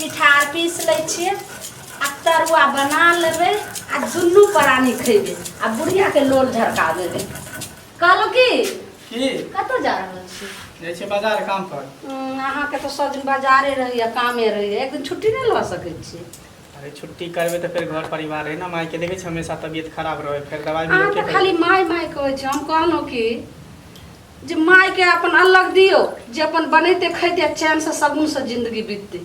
पिठार पीस लै छियै आ तरुआ बना लेबै आ दुनू प्राणी खैबै आ बुढ़ियाके लोल झरका देबै। कहलहुँ की की कतऽ जा रहल छी? जाइ छियै बाजार काम पर। अहाँके तऽ सब दिन बाजारे रहैया, कामे रहैया, एक दिन छुट्टी नहि लऽ सकै छी? अरे छुट्टी करबै तऽ फेर घर परिवार है ना, माय के देखै छी हमेशा तबियत खराब रहे, फेर दवाई अहाँ भी तऽ खाली माय माय कहै छी। हम कहलहुँ कि जे मायके अपन अलग दियौ जे अपन बनेतै खैतै आ चैनसँ शगुनसँ जिन्दगी बीततै,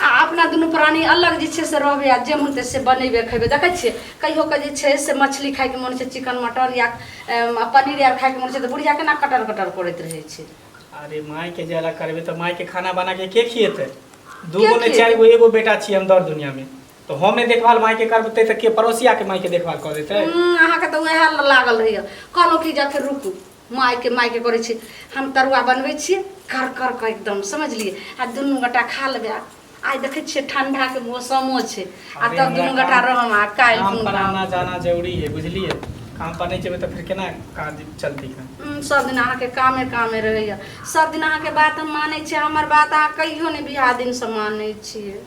आ अपना दुनू प्राणी अलग जे छै से रहबै आ जे मन से बनेबै खैबै। देखै छियै कहियो के जे छै से मछली खायके मन छै, चिकन मटन या पनीर आर खायके मन छै तऽ बुढ़िया केना कटर कटर करैत रहै छै। अरे माय के जे अलग करबै तऽ माय के खाना बना के के खिएतै? दू के गो नहि खिएतै? चारि गो एगो बेटा छियै हम दर दुनिया में, तऽ हम नहि देखभाल माय के करबै तऽ के पड़ोसिया के माय के देखभाल कऽ देतै? अहाँके तऽ उएह लागल रहैए। कहलहुँ कि जे फेर रुकू, मायके मायके करै छी, हम तरुआ बनबै छियै कर कर कऽ एकदम, समझलियै? आ दुनू गोटा खा लेबै। आ आइ देखै छियै ठंडाके मौसमो छै आ अरे तब हमरा दुनू गोटा काम रहम आ काल्हि काम कोनो पर काम आना जाना जरूरी है, बुझलियै? काम पर नहि जेबै तऽ फेर केना काज चलतै का? सब दिन अहाँके कामे कामे रहैए। सब दिन अहाँके बात हम मानै छियै, हमर बात अहाँ कहियो नहि बियाह दिनसँ मानै छियै।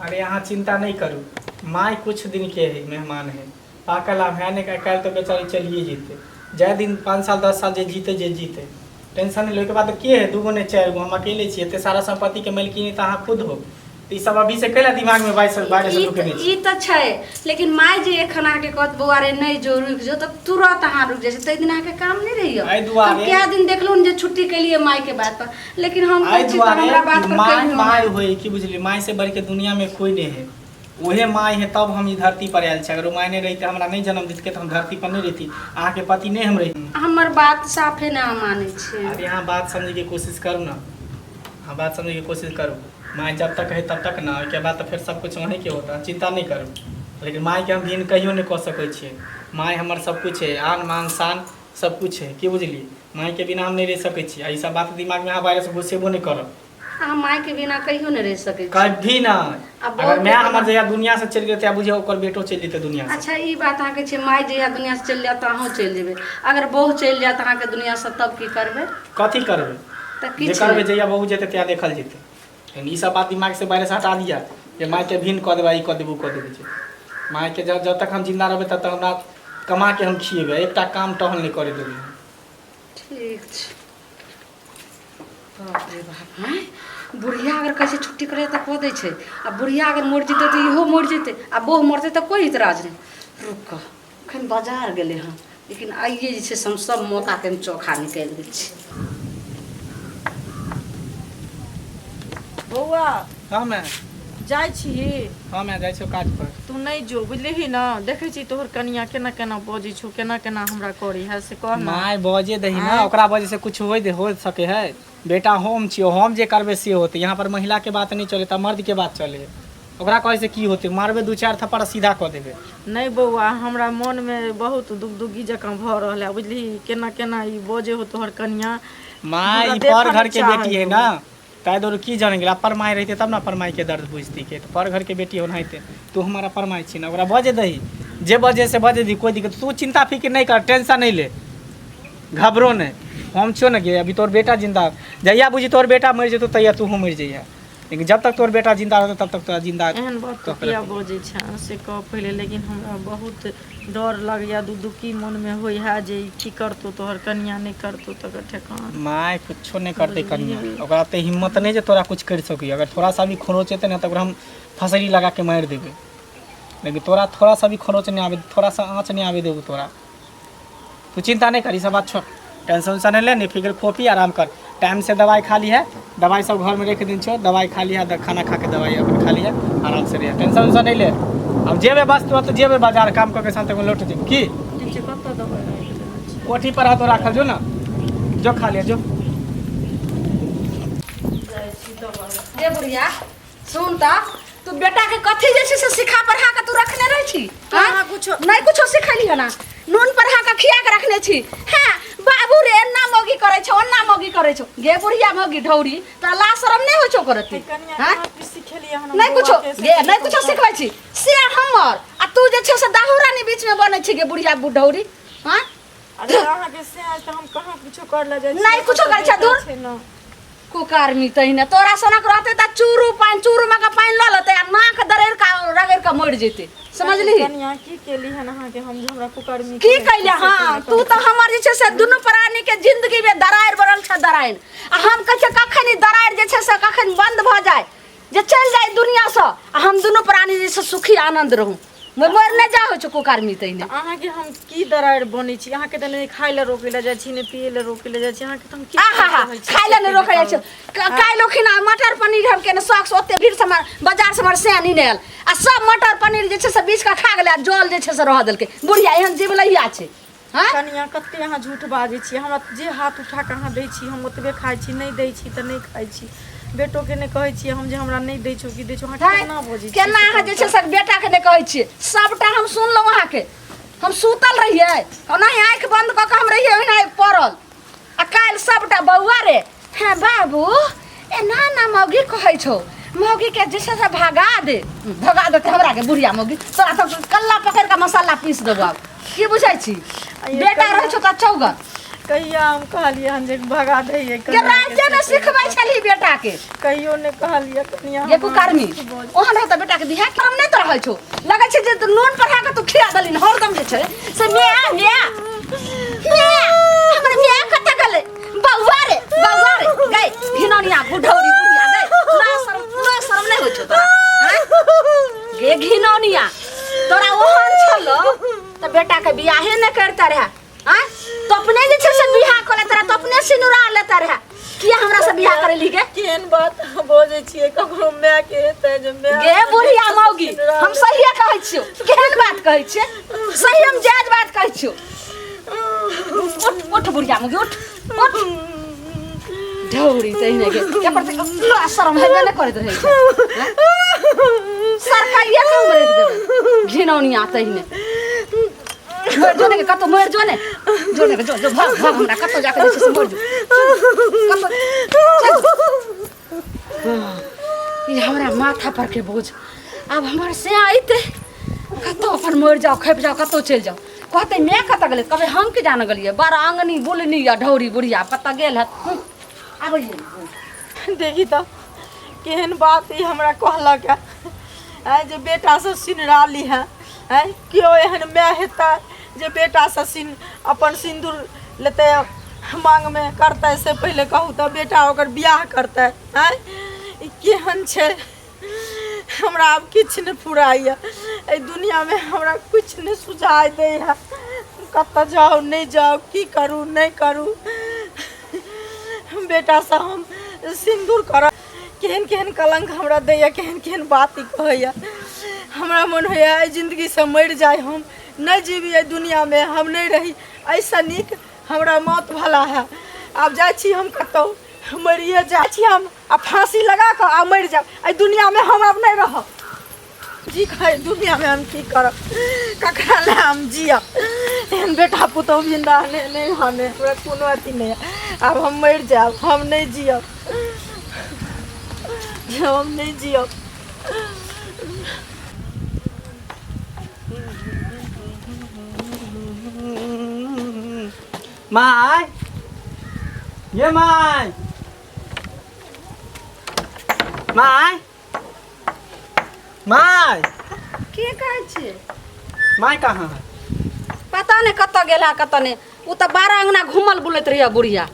अरे अहाँ चिंता नहीं करू, माय कुछ दिन के है, मेहमान है, पाकल आम है नहीं, काल्हि तऽ बेचारी चलिए जेतै। जाहि दिन 5 साल 10 साल जे जीते जे जीते, टेंशन नहीं। ओहिके बाद के है? दूगो नहीं चारि गो, हम अकेले छी। एते सारा संपत्ति के मालकिनी तऽ अहाँ खुद हो, तऽ ई सब अभी से कैला दिमाग में बाइस बाइस ई ढुकेने छी? ई तऽ छै, लेकिन माय जे एखन अहाँके कहत बौआ रे नहि जो, रुकि जो, तऽ तुरत अहाँ रुकि जाइ छी। ताहि दिन अहाँके काम नहि रहैए। एहि दुआरे हम कए दिन देखलहुँ जे छुट्टी केलियै मायके बात पर, लेकिन हम एहि कहै छी तऽ दुआरे हमरा बात पर माय कहियो माय होय की बुझलियै, माय से बढ़ि के दुनिया में कोई नहीं है। उहे माय है तब हम ई धरती पर आयल छी। अगर ओ my नहि रहितै, हमरा नहि जन्म दितकै, तऽ हम धरती पर नहि रहिती, अहाँके पति नहि हम रहिती। हमर बात साफे नहि अहाँ मानै छियै। अरे अहाँ बात समझैके कोशिश करू ने, अहाँ बात समझैके कोशिश करू। माय जब तक है तब तक ना, ओहिके बाद तऽ फेर सब कुछ वहीँके होता, चिंता नहि करू। लेकिन मायके हम भिन्न कहियो नहि कऽ सकै छियै। माय हमर सब कुछ है, आन मान शान सब कुछ है, की बुझलियै? मायके बिना हम नहि रहि सकै छी। आ ई सब बात दिमागमे अहाँ बाहरसँ घुसेबो नहि करब। अहाँ मायके बिना कहियो नहि रहि सकै छी। कभी नहि। आ अगर बहुते माय हमर बिना जहिया दुनिया से चलि गेल तहिया बुझियौ ओकर बेटो चलि जेतै दुनिया से। अच्छा ई बात अहाँके छै, माय जहिया दुनिया से चलि जायत तऽ अहूँ चलि जेबै। अगर बहु चलि जायत अहाँके दुनिया से तब की करबै? कथी करबै? तऽ जे किछु करबै नहि। जहिया बहु जेतै तहिया देखल जेतै। लेकिन ई सब बात दिमाग से बाहर से हटा दिया जे मायके भिन्न कऽ देबै, ई कऽ देबै, ओ कऽ देबै। छै मायके जब जब तक हम जिन्दा रहबै तब तक हमरा कमा के हम खिएबै, एकटा काम टहल नहि करे देबै। ठीक छै। बाप रे बाप, आँय बुढ़िया अगर कहै छै छुट्टी करे तऽ कऽ दै छै, आ बुढ़िया अगर मरि जेतै तऽ इहो मरि जेतै, आ बहु मरतै तऽ कोइ इतराज नहि। रुक कऽ एखन बाजार गेलै हँ, लेकिन आइए जे छै से हम सब मौकाके हम चोखा निकालि दै छी। बौआ। हाँ माय। जाइ छी? हाँ माय, जाइ छियौ काज पर। तू नहि जो, बुझलिही ने? देखै छी तोहर कनिया केना केना बजै छौ, केना केना हमरा करै है से कह ने। माय बजे दही ना, आँय? ओकरा वजह से कुछ होय दे हो सके है। बेटा हम छियौ, हम जे करबै से होतै। यहाँ पर महिला के बात नहीं चले तऽ मर्द के बात चले। ओकरा कहै से की होतै? मारबै दू चारि थप्पड़ आ सीधा कऽ देबै। नहि बौआ, हमरा मोनमे बहुत दुगदुग्गी जकाँ भऽ रहल है, बुझलिही? केना केना ई बजै हो तोहर कनिया। माय हमरा ई देखऽ पर नहि घर के बेटी चाहै है हो। ना, ताहि दुआरे की जान गेल। अपर माय रहितै तब ने अपर मायके दर्द बुझती के। तऽ पर घरके बेटी ओनाहिते तू हमर अपर माय छी ने, ओकरा बजे दही, जे बजे से बजे दही, कोइ दिक्कत। तू चिंता फिक्र नहि कर, टेंशन नहि ले, घबरो नहि, हम छियौ ने गे। अभी तोहर बेटा जिंदा, जहिया बुझी तोहर बेटा मरि जेतौ तहिया तूहूँ मरि जइहे, लेकिन जब तक तोहर बेटा जिंदा रहतौ तब तक तोरा जिंदा एहन बात कऽ तू के किया रखबौ। बजै छेँ से कह पहिले। लेकिन हमरा बहुत डर लगैए, दुदुक्की मोनमे होइ है जे ई की करतौ तोहर कनिया, नहि करतौ तकर ठेकान। माय कुछो नहि करतै कनिया, बुझलिही? ओकरा ओते हिम्मत नहि जे तोरा कुछ करि सकैए। अगर थोड़ा सा भी खरोच एतै ने तऽ ओकरा हम फसरी लगा के मारि देबै, लेकिन तोरा थोड़ा सा भी खरोच नहि आबै, थोड़ा सा आँच नहि आबै देबौ तोरा। तू चिंता नहीं कर, ई सब बात छोड़, टेंशन उंशन नहीं ले, नहीं फिक्र, खो पी आराम कर, टाइम से दवाई खा ली है, दवाई सब घर में रख दिन छो, दवाई खा ली है, खाना खा के दवाई अपन खा ली है, आराम से रह, टेंशन उंशन नहीं ले। अब जेबे बस तू तो जेबे बाजार काम करके साथ लौट जेबे की? ठीक छै, कतऽ दवाइ राखि देने छी? कोठी पर हाथ राखल जो ना, जो खा लिया जो। जाइ छी दवाइ। गे बुढ़िया सुन तऽ, तू बेटा के कथी जे छै से सिखा पढ़ा के तू रखने रहै छी? हाँ? अहाँ कुछो नहीं कुछो सिखैली हना, नून पढ़ा के खिया के रखने छी। हाँ बाबू रे, एना मौगी करै छौ, ओना मौगी करै छौ। गे बुढ़िया मौगी ढौरी, तोरा लाज शरम नहीं होइ छौ करती? कनिया हाँ? कहाँ किछु सिखेलियै हन हम नहीं कुछो बौआके से गे, नहीं कहियौ कुछो तऽ। सिखबै छी से हमर, आ तू जे छै से दाहू रानी बीच में बनै छी गे बुढ़िया बुढ़ौरी। हाँ अरे अहाँके से आज तऽ हम कहाँ कुछो कर लए जाइ नहि कुछो करै छै, दूर। छै ने। कुकर्मी तहिना तोरा सनक रहते त चूरू पानि चूरू में के पानि लऽ लेतै आ नाक दरैड़ के रगड़ के मरि जेतै समझली। कनिया की केली हन अहाँके हम जे हमरा कुकर्मी की कैले? हाँ, तू तऽ हमर जे छै से दुनू प्राणी के जिंदगी में दरारि बनल छै दरारि। आ हम कहै छियै कखन ई दरारि जे छै से कखन बंद भऽ जाय जे चलि जाय दुनिया से आ हम दुनू प्राणी जे छै सुखी आनंद रहू। मरि नहि जा होइ छै कुकर्मी तहिने। अहाँके हम की दरारि बनै छी? अहाँके तऽ नहि खाय लए रोकै लए जाइ छी, नहि पियै लए रोकै लए जाइ छी। अहाँके तऽ हम की आहा हा कहै छी? खाय लए नहि रोकै जाइ छै। काल्हि ओखिना मटर पनीर हम केने शौक से ओते भीड़ से हमर बाजार से हमर सैन नहि आयल आ सब मटर पनीर जे छै से बीछ कऽ खा गेलै आ जल जे छै से रह देलकै। बुढ़िया एहन जीवलैया छै। हँ कनिया कते अहाँ झूठ बाजै छी। हमरा जे हाथ उठा कऽ अहाँ दै छी हम ओतबे खाइ छी, नहि दै छी तऽ नहि खाइ छी। बेटोके नहि कहै छियै हम जे हमरा नहि दै छौ की दै छौ। अहाँ केना बजै छियै? केना अहाँ जे छै से बेटाके नहि कहै छियै? सबटा हम सुनलहुँ अहाँके। हम सुतल रहियै, ओनाही आँखि बंद कऽ कऽ हम रहियै ओहिना पड़ल आ काल्हि सबटा बौआ रे हे बाबू एना ना मौगी कहै छौ, मौगी के जे छै से भगा दे, भगा देतै हमरा के बुढ़िया मौगी। तोरा तऽ कल्ला पकड़ि कऽ मसाला पीस देबौ। आब की बुझै छी? बेटा रहै छौ तऽ चौगन। कहिया हम कहलियै हन जे भगा दैयै के राज्य में सिखबै छली बेटा के? कहियो नहि कहलियै कनिया। ये कुकर्मी ओहन रहत बेटा के बियाह करम नहि तऽ रहै छौ। लगै छै जे तू नून पढ़ा के तू खिया देलही। हरदम जे छै से म्या म्या म्या। हमर म्या कतऽ गेलै? बौआ रे, बौआ रे गै घिनौनिया बुढ़ौरी बुढ़िया गै, ना शरम, ना शरम नहि होइ छौ तोरा? आँय? गे घिनौनिया, तोरा ओहन छलो तऽ बेटा के बियाहे नहि करता रहे। आँय, तो अपने जे छै से बियाह कऽ लेता रहे, तो अपने सिनुरा लेता रहे। किया हमरा से बियाह करेली गे? केहन बात अहाँ बजै छियै? ककरो माय के हेतै जे माय गे बुढ़िया मौगी, हम सहिए कहै छियौ। केहन बात कहै छियै? सही हम जायज बात कहै छियौ। उठ उठ बुढ़िया मौगी, उठ उठ। ढौरी तहिने के एकर तऽ पूरा शरम हेबे नहि करैत रहै छै। सरकारिये काम राखि देबै घिनौनिया तहिने। मरि जो ने गे, कतौ मरि जो ने, जो ने गे, जो जो भाग भाग हमरा कतौ जाके जे छै से मरि जो कतौ चल। ई हमरा माथा पर के बोझ आब हमर से अयतै कतौ अपन मरि जाओ, खपि जाओ, कतौ चलि जाओ। कहतै मैं कतऽ गेलै? कहबै हम की जाने गेलियै। बड़ आंगनी बुलनी या ढौरी बुढ़िया कतऽ गेल हत। आबै देखी तऽ केहन बात ई हमरा कहलक है आँय जे बेटासँ सिनरा ली है। आँय, केओ एहन माय हेतै जे बेटासँ सिन अपन सिन्दूर लेतै माँगमे करतै? से पहिले कहू तऽ बेटा ओकर बियाह करतै? आँय, ई केहन छै? हमरा आब किछु नहि फुराइए एहि दुनिआँमे। हमरा किछु नहि सुझाइ दै है। कतऽ जाउ, नहि जाउ, की करू, नहि करू। बेटासँ हम सिन्दूर करब? केहन केहन कलङ्क हमरा दैए, केहन केहन बात ई कहैए। हमरा मोन होइए एहि जिन्दगीसँ मरि जाइ, हम नहि जीबी एहि दुनिआँमे, हम नहि रही। एहिसँ नीक हमरा मौत भला है। आब जाइ छी हम कतहु मरिए जाइ छी हम आ फाँसी लगा कऽ आ मरि जायब। एहि दुनिआँमे हम आब नहि रहब। जी खाइ दुनिआँमे हम की करब? ककरा लए हम जियब? एहन बेटा पुतहु जिन्दा नहि नहि हमे हमरा कोनो अथी नहि है। आब हम मरि जायब, हम नहि जियब, हम नहि जियब। माय ये my, my my. की कहै छियै? माय कहाँ है? पता नहि कतऽ गेल है कतऽ नहि। ओ तऽ बारह अंगना घूमल बुलैत रहिए बुढ़िया।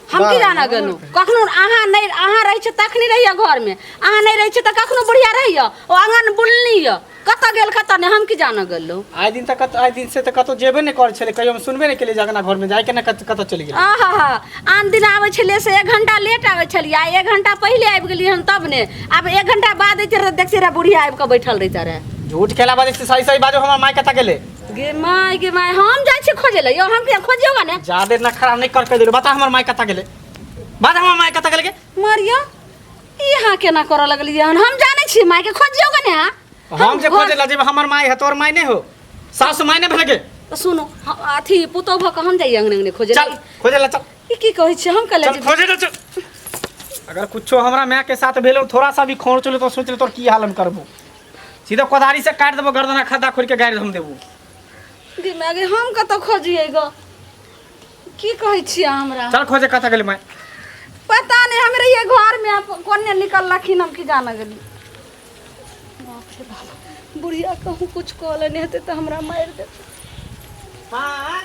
हम की बारह जाना अंगना गेलहुँ? कखनो अहाँ नहि, अहाँ रहै छियै तखनी रहिए घरमे, अहाँ नहि रहै छियै तऽ कखनो बुढ़िया रहैए ओ आङ्गन बुलनी यऽ। कतऽ गेल कतऽ नहि हम की जाना गेलहुँ? आइ दिन तक आइ दिन से तऽ कतौ जेबे नहि करै छलै। कहियो हम सुनबे नहि केलियै जे अंगना घरमे जाय के ने कतऽ चलि गेलै। आहा हा, आन दिन आबै छलियै से 1 घंटा लेट आबै छलियै, आइ 1 घंटा पहिले आबि गेलियै हन तब ने। आब 1 घंटा बाद अइते रहै देखते रहै बुढ़िया आबि कऽ बैठल रहिते रहै। झूठ केला बाजै छी? सही सही बाजू, हमर माय कतऽ गेलै? गे my, गे my, हम जाइ छी खोजै लए यौ। हम किया खोजियौ ने? जादे नखरा नहि कर, कहि देलू। बता हमर माय कतऽ गेलै, बाज, हमर माय कतऽ गेलै गे? मरिया, ई अहाँ केना करऽ लगलियै हन? हम जानै छी मायके, खोजियौ गे ने अहाँ। हम जे खोजे ला जेबै, हमर माय है, तोर माय नहि हो? सासु माय नहि भेल गे? तऽ सुनू, अथी पुतोहु भऽ कऽ हम जाइए अंगने अंगने खोजै चल लए? खोजे ला चल। ई की कहै छियै? हम कले चल खोजे ला चल। अगर कुछो हमरा माय के साथ भेलो, थोड़ा सा भी खोर चलो तो सोच ले तोर की हाल हम करबो। सीधा कोदारी से काट देबो गर्दना, खद्दा खोल के गाड़ि हम देबो। गे माय गे, हम कतऽ खोजियै ग? की कहै छियै अहाँ हमरा? चल खोजे, कतऽ गेलै माय? पता नहीं हम रहिए घर में, आप कोने निकललखिन हम की जाना गेली। बाप रे बाप, बुढ़िया कहूँ कुछ कहले नहीं हेतै तऽ हमरा मारि देतै। माँ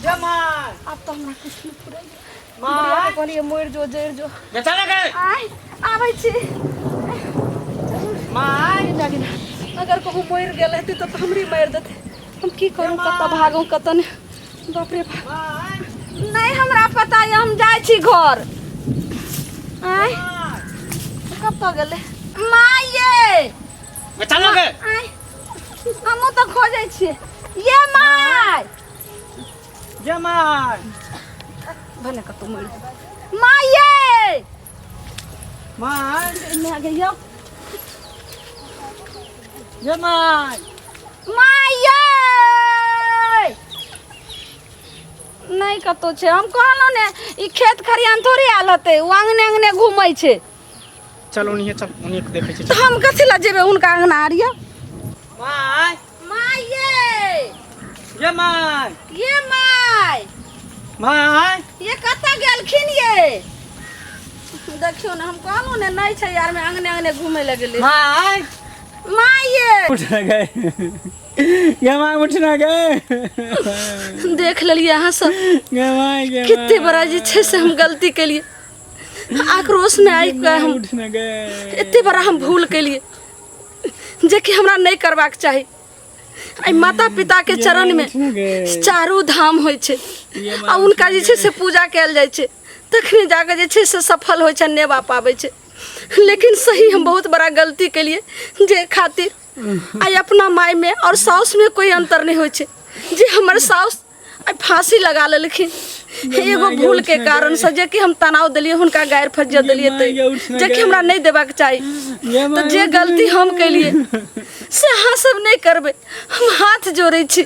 जे माँ आब तऽ हमरा कुछ नहि फुराइए। बुढ़िया के कहलिए मरि जो जरि जो। बेचा लगे। आय आबै छी। माँ अगर कहूँ मरि गेल हेतै तऽ हमरे मारि देतै। हम की करू, कतऽ भागू कतऽ नहि। बाप रे बाप, नहि हमरा पता यऽ, हम जाइ छी घर। आय कतऽ गेलै माँ ये? बेचा लगे। आय हमहूँ तऽ खोजै छियै ये माय। जे माँ भने कतौ मरि जेबै। माँ ये, माँ माय गे यौ। जे माँ माँ ये नहि कतौ छै। हम कहलहुँ ने ई खेत खरिहान थोड़े आयल हेतै, ओ अङ्गने अङ्गने घूमै छै। चल ओनिहे, चल ओनिहे देखै छी। तऽ हम कथी लए जेबै हुनका अङ्गना आर यौ? माँ माँ ये, ये माँ ये माय, माँ ये कतऽ गेलखिन ये? देखियौ ने, हम कहलहुँ ने नहि छै यार, में अङ्गने अङ्गने घूमै लए गेलै। माँ माँ ये उठ ना गए गे माँ, उठ ना गए। देख लेलियै अहाँ सब गे माँ, गे कते बड़ा जे छै से हम गलती केलियै। आक्रोश में आबि कऽ हम उठ ना गए एते बड़ा हम भूल केलियै जेकि हमरा नहि करबाक चाही। एहि माता पिता के चरण में चारू धाम होइ छै आ हुनका जे छै से पूजा कयल जाइ छै, तखने जाकऽ जे छै से सफल होइ छै, नेवा पाबै छै। लेकिन सही हम बहुत बड़ा गलती केलियै जे खातिर आइ अपना माय में और साउस में कोई अंतर नहीं होइ छै। जे हमर साउस आइ फांसी लगा लेलखिन एगो भूल के कारण से, जे कि हम तनाव देलियै हुनका, गारि फज्जत देलियै, तऽ जे कि हमरा नहि देबाक चाही। तऽ जे गलती हम केलियै से अहाँ सब नहि करबै, हम हाथ जोड़ै छी।